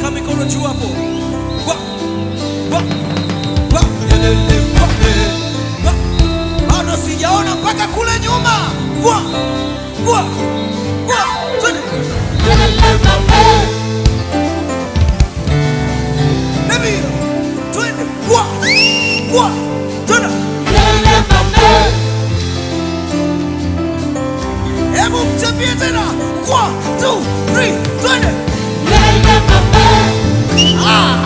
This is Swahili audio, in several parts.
Weka mikono juu hapo. Wa, wa, wa, yelele, wa, wa. Bado sijaona mpaka kule nyuma. Wa, wa, wa. Twende. Baby, twende. Wa, wa, twende. Hebu mchapie tena. 1, 2, 3, twende. Ah.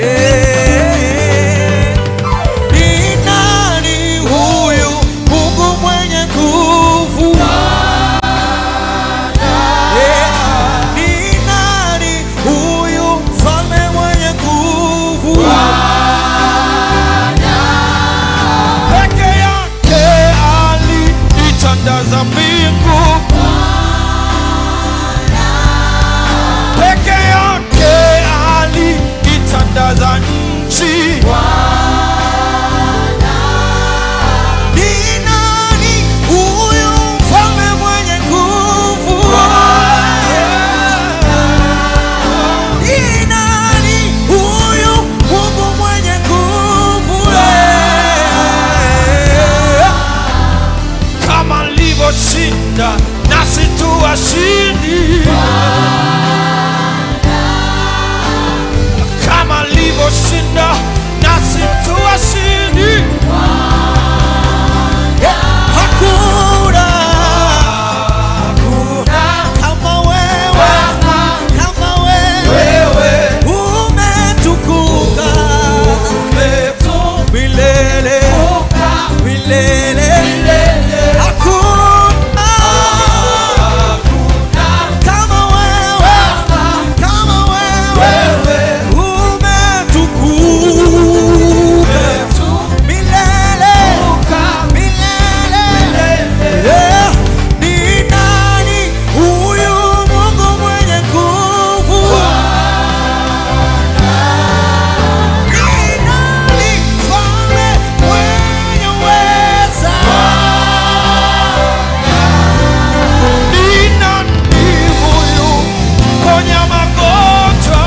Eh, ni nani huyu Mungu mwenye nguvu? Eh, ni nani huyu mfalme mwenye nguvu? Peke yake aliitandaza mbingu, peke yake aliitandaza nchi. Ni nani huyu mfalme mwenye nguvu? Ni nani huyu Mungu mwenye nguvu? Kama alivyoshinda, nasi tu washindi. Kama alivyoshinda, nasi tu washindi. Hakuna kama wewe, kama wewe umetukuka milele milele. Hakuna kama wewe, kama wewe umetukuka milele milele. Yeah. Ni nani huyu Mungu mwenye nguvu? Ni nani mfalme mwenye uweza? Ni nani huyu ponya magonjwa?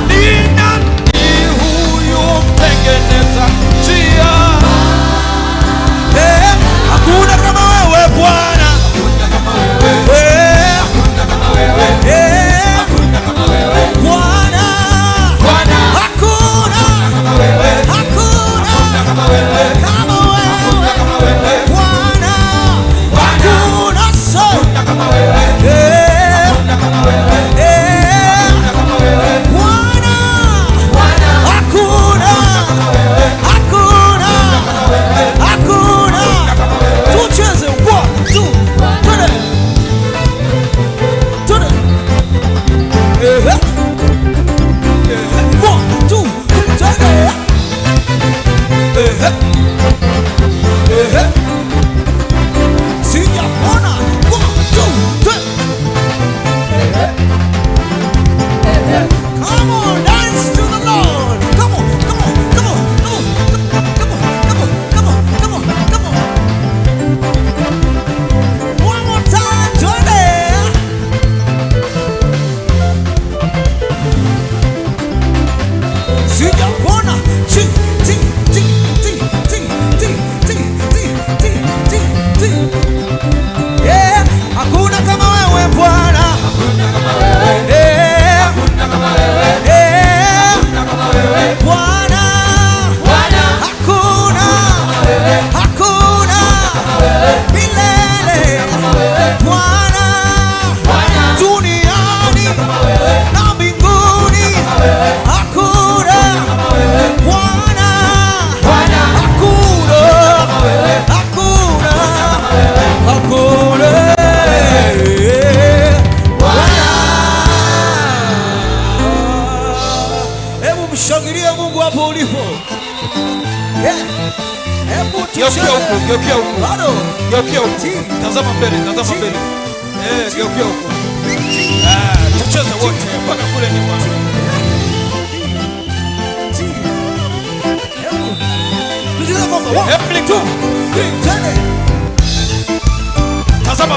Ni nani huyu mtengeneza njia? Eh, hakuna kama wewe Bwana. Eh, eh, Bwana. Hakuna, hakuna kama wewe Bwana. Hakuna so. Eh, eh, Bwana. Hakuna, hakuna, hakuna. Tucheze 1, 2, twende. Twende. Ehe. Ehe. 1, 2, 3, twende. Ehe. Ehe. Sijaona. 1, 2, 3. Come on, dance to the Lord. Come on, come on, come on, come on, come on, come on, come on, come on, come on. One more time, twende. Sijaona. Chi, ti, ti, ti, ti, ti, ti, ti, ti, ti, ti. Yeah, hakuna kama wewe Bwana. Eh, eh, Bwana. Hakuna, hakuna milele. Bwana, duniani na mbinguni hakuna Bwana, hakuna, hakuna, hakuna Bwana. Hebu mshangilie Mungu hapo ulipo. Yeah. Hebu Geukia tucheze. huku, geukia huku. Bado. Geukia huku. Tazama mbele, tazama mbele. Eh, geukia huku. Ah, tucheze wote mpaka kule nyuma. Ti. Hebu. Tucheze ngoma. 1, Hebu 2, 3, twende. Tazama.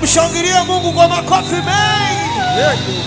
Tumshangilie Mungu kwa makofi mengi. Yeah.